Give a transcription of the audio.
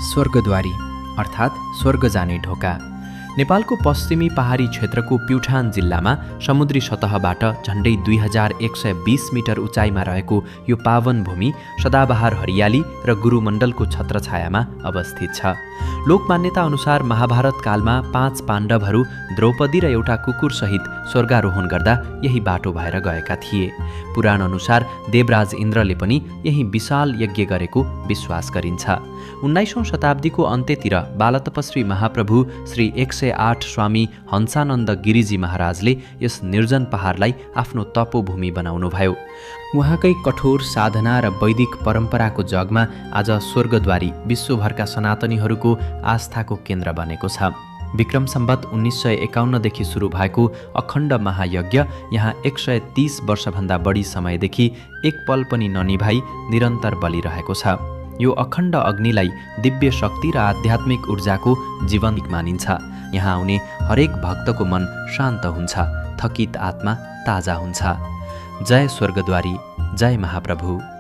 स्वर्गद्वारी अर्थात् स्वर्ग जाने ढोका। नेपालको पश्चिमी पहाडी क्षेत्रको प्युठान जिल्लामा समुद्री सतहबाट झण्डै 2120 मिटर उचाइमा रहेको यो पावन भूमि सदाबहार हरियाली र गुरुमण्डलको छत्रछायामा अवस्थित छ। लोकमान्यता अनुसार महाभारत कालमा 5 पाण्डवहरू द्रौपदी र एउटा कुकुरसहित स्वर्गारोहण गर्दा यही बाटो भएर गएका थिए। पुराण अनुसार देवराज इन्द्रले पनि यही विशाल यज्ञ गरेको विश्वास गरिन्छ। 19औं शताब्दीको अन्त्यतिर बालतपस्वी महाप्रभु श्री 108 स्वामी हंसानन्द गिरिजी महाराजले यस निर्जन पहाडलाई आफ्नो तपोभूमि बनाउनुभयो। उहाँकै कठोर साधना र वैदिक परम्पराको जगमा आज स्वर्गद्वारी विश्वभरका सनातनीहरूको आस्थाको केन्द्र बनेको छ। विक्रम सम्वत 1951 देखि सुरु भएको अखण्ड महायज्ञ यहाँ 130 वर्षभन्दा बढी समयदेखि एक पल पनि ननिभाई निरन्तर बलिरहेको छ। यो अखण्ड अग्निलाई दिव्य शक्ति र आध्यात्मिक ऊर्जाको जीवन्त मानिन्छ। यहाँ आउने हरेक भक्तको मन शान्त हुन्छ, थकित आत्मा ताजा हुन्छ। जय स्वर्गद्वारी, जय महाप्रभु।